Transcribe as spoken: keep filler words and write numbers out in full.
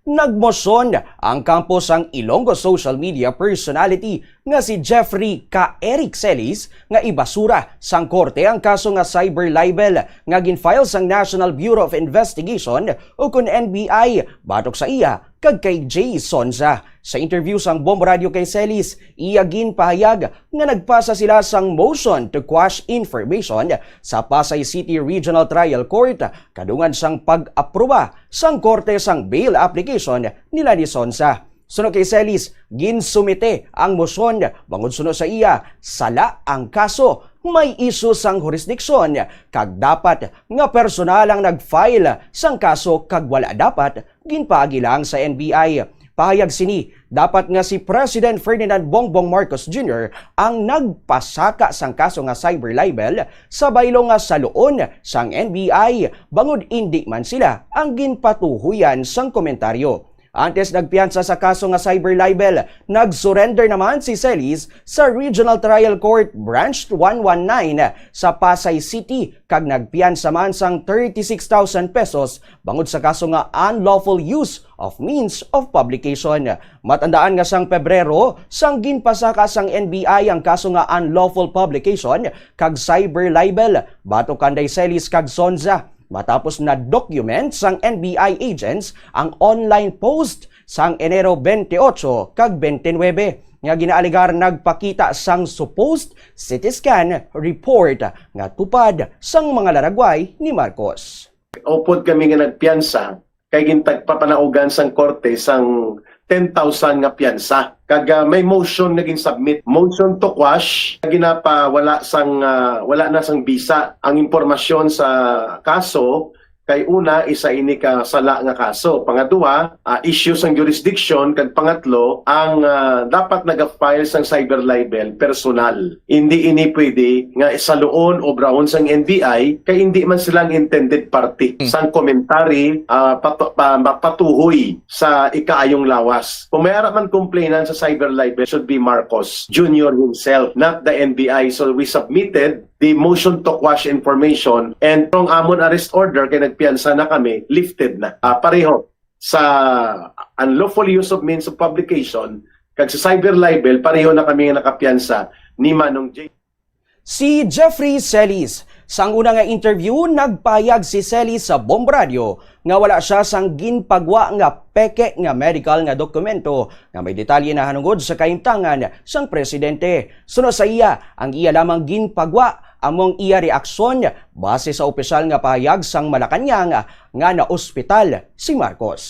Nagmoson ang kampo sang Ilonggo social media personality nga si Jeffrey ka Eric Celis nga ibasura sang korte ang kaso nga cyber libel nga gin-file sang National Bureau of Investigation, ukon N B I, batok sa iya kag kay Jay Sonza. Sa interview sang Bombo Radio kay Celis, iya ginpahayag nga nagpasa sila sang motion to quash information sa Pasay City Regional Trial Court kadungan sang pag-aproba sang korte sang bail application nila ni Sonza. Suno kay Celis, ginsumite ang motion bangod suno sa iya, sala ang kaso, may isyu sang jurisdiction, kag dapat nga personal ang nag-file sang kaso kag wala dapat ginpaagi lang sa N B I. Pahayag sini, dapat nga si President Ferdinand Bongbong Marcos Junior ang nagpasaka sang kaso nga cyber libel sa baylo nga saluon sang N B I, bangod indi man sila ang ginpatuhoyan sang komentaryo. Antes nagpiyansa sa kaso nga cyber libel, nag-surrender naman si Celis sa Regional Trial Court Branch one one nine sa Pasay City kag nagpiyansa man sang thirty-six thousand pesos bangod sa kaso nga unlawful use of means of publication. Matandaan nga sang Pebrero, sang ginpasaka sang N B I ang kaso nga unlawful publication kag cyber libel batok kanday Celis kag Sonza, matapos na-document sang N B I agents ang online post sang Enero twenty-eight kag twenty-nine nga ginaalegar nagpakita sang supposed C T scan report nga tupad sang mga laragway ni Marcos. Upod kami nga nagpiyansa kay gintagpapanaugan sang korte sang ten thousand nga piyansa. Kag, ah, may motion nga gin-submit, motion to quash, ginapawala sang, ah, wala na sang bisa ang impormasyon sa kaso, kay una, isa ini ka sala nga kaso. Pangadua, ah, issue sang jurisdiction, kag pangatlo, ang, ah, dapat naga-file sang cyber libel personal. Hindi ini pwede nga isaluon o obrahon sang N B I kay hindi man sila ang intended party Hmm. sang commentary, ah, patu-, pa-, mapatuhoy sa ikaayong lawas. Kung may ara man complainant sa cyber libel, should be Marcos Junior himself, not the N B I. So we submitted the motion to quash information, and from amon arrest order kay nagpiyansa na kami, lifted na. Ah, pareho sa unlawful use of means of publication kag sa cyber libel, pareho na kami nga nakapiyansa ni Manong J. Si Jeffrey Celis, sang una nga interview, nagpahayag si Celis sa Bombo Radio nga wala siya sang ginpagwa nga peke nga medical nga dokumento nga may detalye nahanungod sa kahimtangan sang presidente. Suno sa iya, ang iya lamang ginpagwa amo ang iya reaksyon base sa opisyal nga pahayag sang Malacañang nga naospital si Marcos.